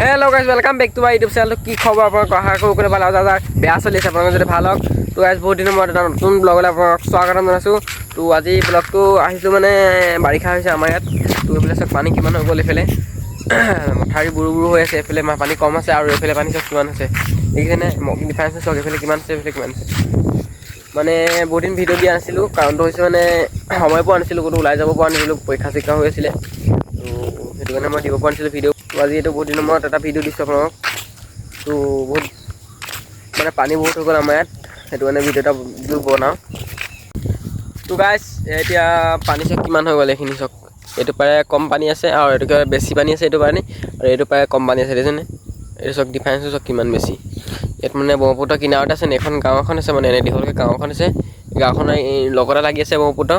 Hello guys, welcome back to my YouTube channel. কি খবৰ আপোনালোকৰ? আশা কৰোঁ সকলো ভাল আৰু যাৰ বেয়া চলি আছে আপোনালোকৰ যদি ভাল হওক। তো গাইজ, বহুত দিনৰ মূৰত এটা নতুন ব্লগলৈ আপোনালোকক স্বাগতম জনাইছোঁ। তো আজি ব্লগটো আহিছোঁ, মানে বাৰিষা হৈছে আমাৰ ইয়াত। তো এইফালে চাওক, পানী কিমান হৈ গ'ল। এইফালে মথাউৰি বুৰু বুৰু হৈ আছে। এইফালে পানী কম আছে আৰু এইফালে পানী চাওক কিমান হৈছে, দেখিছেনে? ডিফাৰেঞ্চ চাওক, এইফালে কিমান আছে, এইফালে কিমান আছে। মানে বহুত দিন ভিডিঅ' দিয়া নাছিলোঁ, কাৰণটো হৈছে মানে সময় পোৱা নাছিলোঁ, ক'তো ওলাই যাব পৰা নাছিলোঁ, পৰীক্ষা চৰীক্ষা হৈ আছিলে। তো সেইটো কাৰণে মই দিব পৰা নাছিলোঁ ভিডিঅ'। তো আজি এইটো বহুত দিনৰ মূৰত এটা ভিডিঅ' দিছোঁ আপোনালোকক। তো বহুত মানে পানী বহুত হৈ গ'ল আমাৰ ইয়াত, সেইটো কাৰণে ভিডিঅ' এটা বোলো বনাওঁ। তো গাইজ, এতিয়া পানী চাওক কিমান হৈ গ'ল। এইখিনি চাওক, এইটো পাৰে কম পানী আছে আৰু এইটো কিবা বেছি পানী আছে এইটো পানী আৰু এইটো পাৰে কম পানী আছে, দেখিছেনে? এইটো চাওক, ডিফাৰেঞ্চটো চাওক কিমান বেছি। ইয়াত মানে ব্ৰহ্মপুত্ৰ কিনাৰতে আছে এখন গাঁও এখন আছে, মানে এনে দীঘলকৈ গাঁও এখন আছে। গাঁওখনৰ এই লগতে লাগি আছে ব্ৰহ্মপুত্ৰ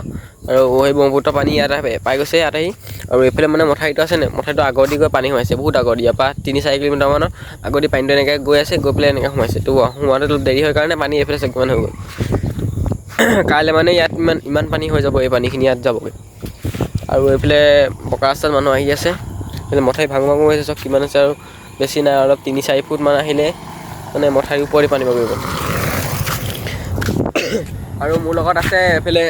আৰু সেই ব্ৰহ্মপুত্ৰ পানী ইয়াত পাই গৈছে ইয়াত আহি। আৰু এইফালে মানে মথাউৰিটো আছে নে, মথাউৰিটো আগৰ দি গৈ পানী সোমাইছে বহুত আগৰ, ইয়াৰ পৰা 3-4 কিলোমিটাৰমানৰ আগৰ দি পানীটো এনেকৈ গৈ আছে, গৈ পেলাই এনেকৈ সোমাইছে। তো সোমাওঁতে অলপ দেৰি হয় কাৰণে পানী এইফালে চাওক কিমান হৈ গ'ল। কাইলৈ মানে ইয়াত ইমান ইমান পানী হৈ যাব, এই পানীখিনি ইয়াত যাবগৈ। আৰু এইফালে পকা ৰাস্তাত মানুহ আহি আছে। এইফালে মথাউৰি ভাঙো ভাঙো হৈছে। চাওক কিমান হৈছে, আৰু বেছি নাই, অলপ 3-4 ফুটমান আহিলে মানে মথাউৰিৰ ওপৰদি পানী বাগৰিব। আৰু মোৰ লগত আছে এইফালে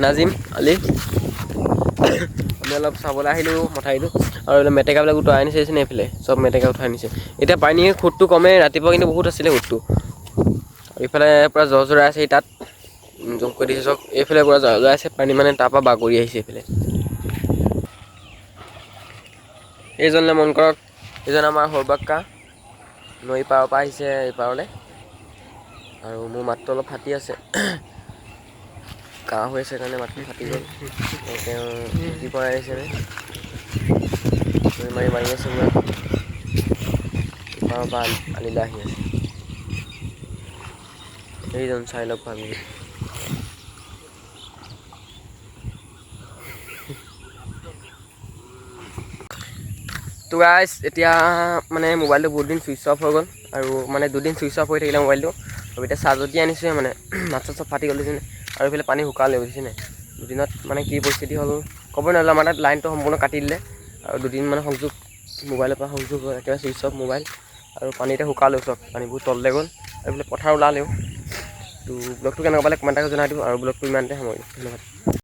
নাজিম আলি। আমি অলপ চাবলৈ আহিলোঁ মথাউৰিটো। আৰু এইফালে মেটেকাবিলাক উটুৱাই আনিছে, দেখিছেনে? এইফালে চব মেটেকা উঠাই আনিছে। এতিয়া পানীৰ সোঁতটো কমে, ৰাতিপুৱা কিন্তু বহুত আছিলে সোঁতটো। আৰু ইফালে পূৰা জৰ জৰাই আছে, তাত জুম কৰি দিছে চাওক। এইফালে পূৰা জৰ জৰাই আছে পানী, মানে তাৰপৰা বাগৰি আহিছে এইফালে। এইজনলৈ মন কৰক, এইজন আমাৰ সৌবাক্কা, নৈ পাৰৰ পৰা আহিছে এই পাৰলৈ। আৰু মোৰ মাতটো অলপ ফাটি আছে, কাহ হৈ আছে কাৰণে মাতটো ফাটি গ'ল। আৰু তেওঁ কি কৰাই আহিছে নে মাৰি মাৰি আছে পুৰা, ইপাৰৰ পৰা আলিলৈ আহি আছে। এইজন চাই লওক ভালকৈ। তো গাইজ, এতিয়া মানে মোবাইলটো বহুত দিন ছুইচ অফ হৈ গ'ল আৰু মানে দুদিন ছুইচ অফ হৈ থাকিলে মোবাইলটো। আৰু এতিয়া চাৰ্জত দি আনিছোঁহে, মানে মাত চাত চব ফাটি গ'ল, দেখিছেনে? আৰু এইফালে পানী শুকালে, বুজিছেনে? দুদিনত মানে কি পৰিস্থিতি হ'ল ক'বই নোৱাৰিলোঁ। আমাৰ তাত লাইনটো সম্পূৰ্ণ কাটি দিলে আৰু দুদিন মানে সংযোগ মোবাইলৰ পৰা সংযোগ হ'ল, একেবাৰে ছুইচ অফ মোবাইল। আৰু পানী এতিয়া শুকালেও, চব পানী বহুত তললৈ গ'ল আৰু এইফালে পথাৰ ওলালেও। তো ব্লগটো কেনেকুৱা পালে কমেণ্ট এটা জনাই দিব আৰু ব্লগটো ইমানতে সামৰিলোঁ। ধন্যবাদ।